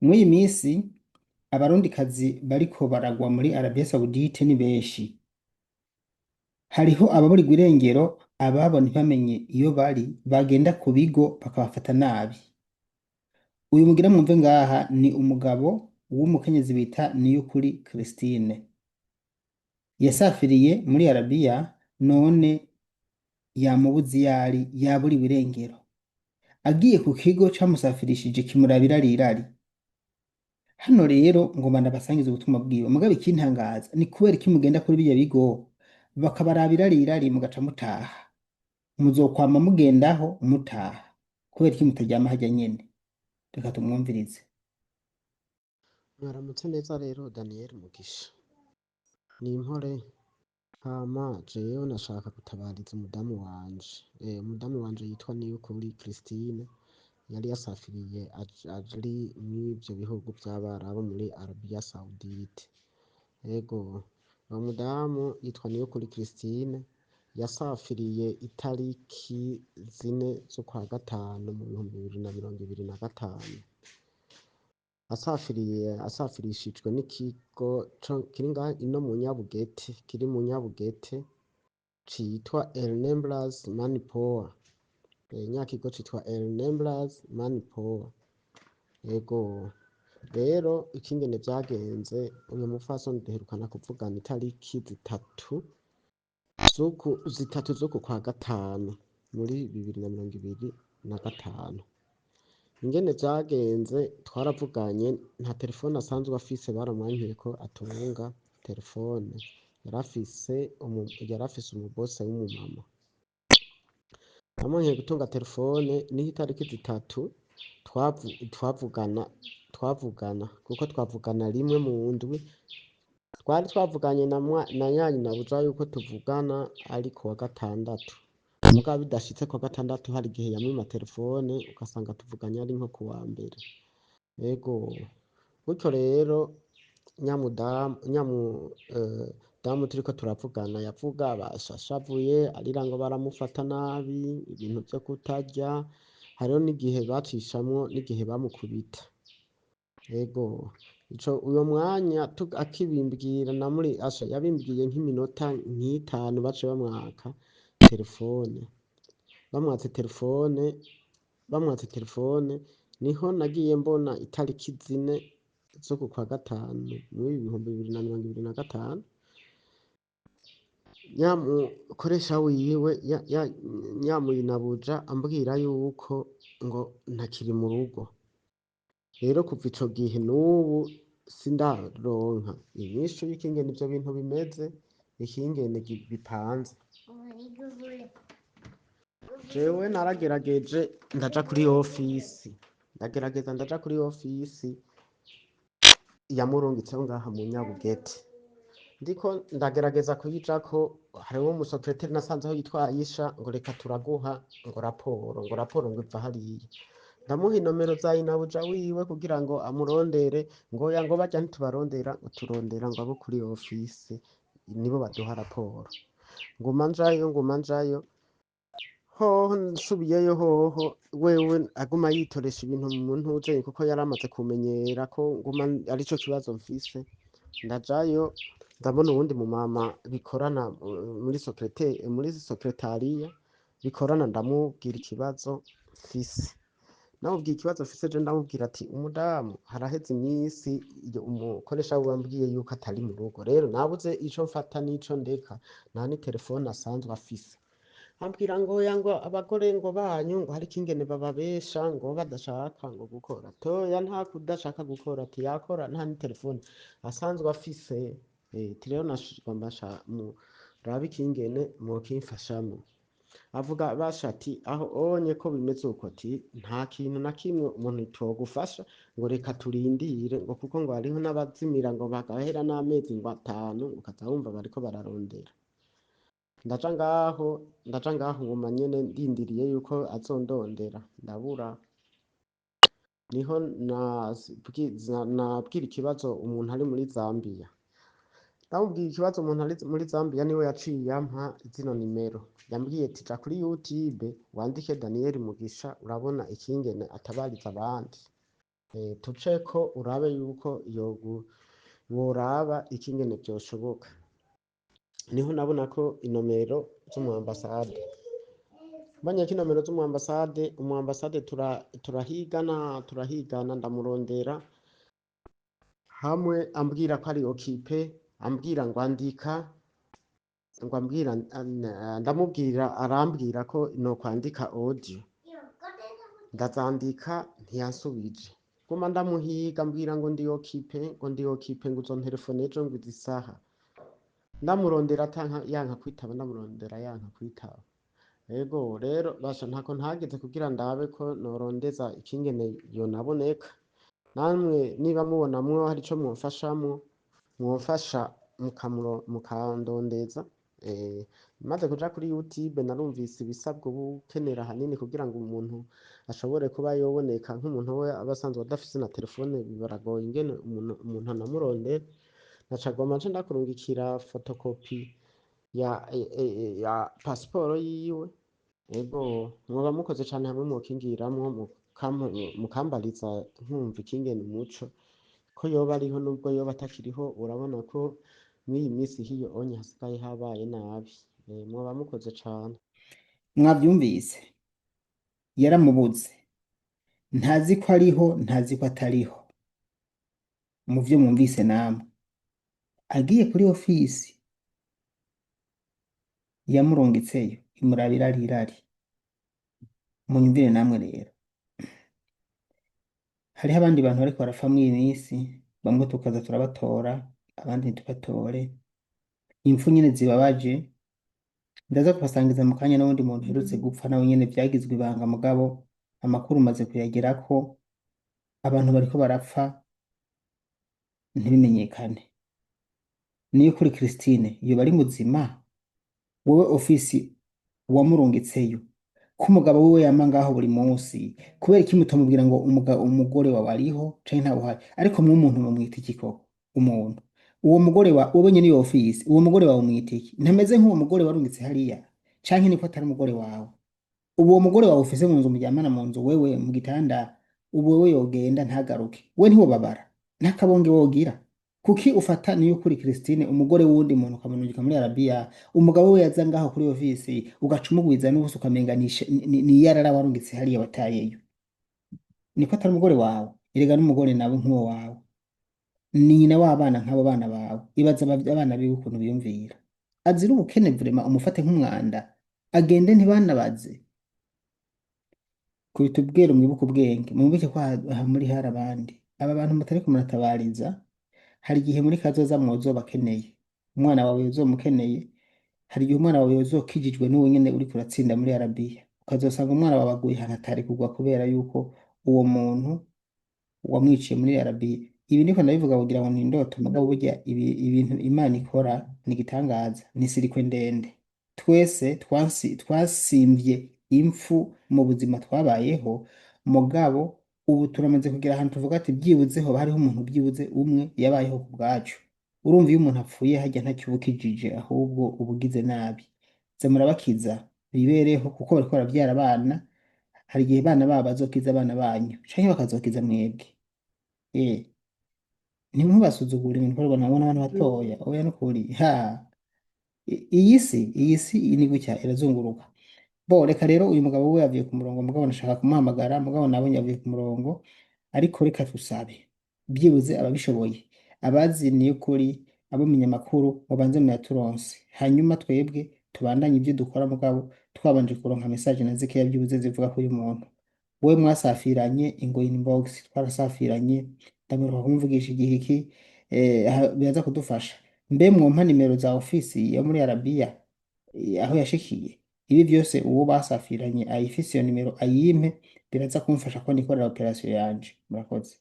Mw'iyi misi abarundikazi bariko baragwa muri Arabie Saoudite ni benshi. Hariho ababurirwa irengero, ababo ntibamenye iyo bari, bagenda ku bigo bakabafata nabi. Uyu mugira mwumve ngaha ni umugabo w'umukenyezi bita Niyukuri Christine. Yasafiriye muri Arabiya none yamubuze iyo ari, yaburiwe irengero. Agiye ku kigo camusafirishije kimurabira irari. Hano rero ngomba ndabasangiza ubutumwa bwiwe. Mugabo ikintangaza ni kubera iki mugenda kuri birya bigo bakabarabira irari mugaca mutaha? Muzokwama mugendaho mutaha. Kubera iki mutaryama harya nyene? Reka tumwumvirize. Mwaramutse neza rero Daniel Mugisha. Ni impore. Hama jewe nashaka gutabariza umudamu wanje. Umudamu wanje yitwa Niyukuri Christine, yari yasafiriye ari mw'ivyo bihugu vy'Abarabu, muri Arabia Saoudite. Ego, uwo mudamu yitwa Niyukuri Christine, yasafiriye itariki 4 z'ukwa gatanu mu 2025. Asafiriye asafirishijwe n'ikigo kiri ngaha ino mu Nyabugete, kiri mu Nyabugete, citwa Elnembras Manpower. Nya kigo citwa Elnembras Manpower. Ego, rero ikingene vyagenze, uyu mupfasoni duherukana kuvugana itariki 3 z'uku kwa gatanu muri 2025. Ingene vyagenze, twaravuganye, nta telefone asanzwe afise, baramwankiye ko atunga telefone. Yarafise umubose w'umumama. Bamwankiye gutunga telefone, niho itariki 3 twavugana, kuko twavugana rimwe mu ndwi. Twari twavuganye na nyanyinabuja yuko tuvugana ari kuwa gatandatu. Mugabo bidashitse kuwa gatandatu, hari igihe yamwima telefone, ugasanga tuvuganye ari nko kuwa mbere. Ego, gutyo rero nyamudamu nyamu damu turiko turavugana, yavuga bashashavuye, arira ngo baramufata nabi, ibintu vyo kutarya, hariho n'igihe bacishamwo n'igihe bamukubita. Ego, ico uyo mwanya akibimbwira namuri asha yabimbwiye nk'iminota nk'itanu bace bamwaka telefone. Bamwatse telefone, niho nagiye mbona itariki 4 z'uku kwa gatanu muri 2025, nyamukoresha wiwe nyamuyinabuja ambwira yuko ngo ntakiri mu rugo. Rero kuva ico gihe n'ubu sindaronka inyishu y'ikingene ivyo bintu bimeze, ikingene bipanze. Jewe naragerageje ndaja kuri ofisi, ndagerageza ndaja kuri ofisi yamurungitseho ngaha mu Nyabugete. Ndiko ndagerageza kuyijako, hariho umusekreteri nasanzeho yitwa Aisha, ngo reka turaguha ngo raporo, ngo raporo ngo iva hariya. Ndamuha inomero za inabuja wiwe kugira ngo amurondere, ngo oya, ngo barya ntitubarondera, ngo turondera ngo abo kuri ofisi nibo baduha raporo. Nguma njayo, nguma njayo, hoho nsubiyeyo, hoho wewe aguma yitoresha ibintu mu ntuze, kuko yari amaze kumenyera ko nguma arico kibazo mfise. Ndajayo, ndabona uwundi mumama bikorana muri secrétariat bikorana, ndamubwira ikibazo mfise. Namubwiye ikibazo mfise je, ndamubwira ati umudamu haraheze iminsi iyo umukoresha wiwe ambwiye yuko atari mu rugo, rero nabuze ico mfata n'ico ndeka, nta ni telefone asanzwe afise. Ambwira ngo oya, ngo abagore ngo banyu ngo hariko ingene bababesha ngo badashaka ngo gukora. Toya, nta kudashaka gukora, ati yakora, nta ni telefone asanzwe afise. Ati rero nagomba murabe ikingene mwokimfashamwo. Avuga basha ati aho onye ko bimeze uko, ati nta kintu na kimwe umuntu togufasha, ngo reka turindire, ngo kuko ngo hariho n'abazimira ngo bagahera n'amezi ngo 5, ukaza wumva bariko bararondera. Ndaja ngaho nguma nyene ndindiriye yuko azondondera, ndabura. Niho nabwira ikibazo umuntu ari muri Zambia. Ndamubwiye ikibazo umuntu ari muri Zambia, niwe yaciye ampa zino nimero. Yambwiye ati ja kuri YouTube wandike Daniel Mugisha, urabona ikingene atabariza abandi. Tuceko urabe yuko woraba ikingene vyoshoboka. Niho nabona ko inomero z'umu ambasade, mbonye ko inomero z'umu ambasade, umu ambasade turahigana turahigana, ndamurondera hamwe ambwira ko ari occupé, ambwira ngo andika, ngo ambwira, ndamubwira, arambwira ko nokwandika audio, ndazandika, ntiyansubije. Guma ndamuhiga, ambwira ngo ndi occupé, ngo ndi occupé, ngo uzontelefone ejo, ngo izi saha. Ndamurondera atanka, yanka kwitaba, ndamurondera yanka kwitaba. Ego rero basha, ntako ntageze kugira ndabe ko norondeza ikingene yonaboneka. Namwe niba mubonamwo hari ico mwomfashamwo, mwomfasha mukandondeza. Maze kuja kuri YouTube narumvise ibisabwa uba ukenera ahanini kugira ngo umuntu ashobore kuba yoboneka, nk'umuntu we aba asanzwe adafise na telefone, biragoye ingene umuntu anamurondera. Nacagomba nce ndakurungikira photocopie ya pasiporo yiwe. Ego, mwoba mukoze cane hamwe mwokingiramwo mukambariza nkumva ikingene umuco ko yoba ariho nubwo yoba atakiriho. Urabona ko mw'iyi minsi hiyo onye hasigaye habaye nabi. Mwoba mukoze cane. Mwavyumvise, yaramubuze, ntazi ko ariho, ntazi ko atariho. Mu vyo mwumvise namwe, agiye kuri ofisi yamurungitseyo imurabira rirari. Munyumvire namwe rero, hariho abandi bantu bariko barapfa mw'iyi minsi, bamwe tukaza turabatora, abandi ntitubatore. Impfu nyene zibabaje, ndaza kubasangiza mu kanya n'uwundi muntu uherutse gupfa, nawe nyene vyagizwe ibanga, mugabo amakuru maze kuyagerako. Abantu bariko barapfa ntibimenyekane. Niyo kuri Christine yoba ari muzima? Wowe ofisi wamurungitseyo, ko umugabo wiwe yama ngaho buri munsi, kubera iki mutamubwira ngo umugore wawe ariho canke ntawuhari? Ariko mwe umuntu mumwita iki koko? Umuntu uwo mugore wa wowe nyene, iyo ofisi, uwo mugore wawe umwita iki? Ntameze nk'uwo mugore warungitse hariya, canke niko atari umugore wawe? Ubu uwo mugore wawe ufise mu nzu, muryamana mu nzu, wewe mu gitanda, ubu wewe yogenda ntagaruke, we ntiwobabara? Ntakabonge wogira? Kuki ufata niyo kuri Christine, umugore w'uwundi muntu, ukamurungika muri Arabiya, umugabo we yaza ngaho kuri ofisi, ugaca umugwiza n'ubusa, ukamenga ni yarara warungitse hariya watayeyo? Niko atari umugore wawe? Erega n'umugore nawe nk'uwo wawe, ni nyina w'abana nk'abo bana bawe. Ibaza abana biwe ukuntu biyumvira, azira ubukene. Vraiment, umufate nk'umwanda, agende ntibanabaze. Kubita ubwero, mwibuke ubwenge, mwibuke ko aha muri hari abandi. Aba bantu mutariko muratabariza, hari igihe muri kazoza mwozobakeneye. Umwana wawe yozomukeneye. Hari igihe umwana wawe yozokijijwe n'uwo nyene uriko uratsinda muri Arabiya, ukazosanga umwana wawe aguye ahantu atari kugwa kubera yuko uwo muntu wamwiciye muri Arabiya. Ibi ndiko ndabivuga kugira ngo ni indoto, mugabo burya ibi ibintu Imana ikora ni igitangaza, ni sirikwe ndende. Twese twasimvye impfu mu buzima twabayeho, mugabo ubu turamaze kugera ahantu tuvuga ati byibuze hoba hariho umuntu byibuze umwe yabayeho ku bwacu. Urumva, iyo umuntu apfuye harya ntacyo uba ukijije, ahubwo uba ugize nabi. Za murabakiza bibereho, kuko bariko baravyara abana. Hari igihe abana babo bazokiza abana banyu canke bakazokiza mwebwe. Ntimubasuzugure ngo niko nabona abantu batoya. Oya, nukuri ha iyi si ni gutya irazunguruka. Bo reka rero, uyu mugabo we yavuye ku murongo, mugabo nashaka kumuhamagara, mugabo nabonye yavuye ku murongo. Ariko reka tusabe byibuze ababishoboye, abazi Niyukuri, abo munyamakuru, mubanze muyaturonse, hanyuma twebwe tubandanye ibyo dukora, mugabo twabanje kuronka message na zikeya byibuze zivuga ko uyu muntu we mwasafiranye ingo inbox, twarasafiranye, ndamuruka kumuvugisha igihe iki, biraza kudufasha. Mbe mwompa nimero za ofisi yo muri Arabiya, aho yashikiye? Ibi byose uwo basafiranye ayifise iyo nimero ayimpe, biraza kumfasha ko nikorera operation yanje. Murakoze.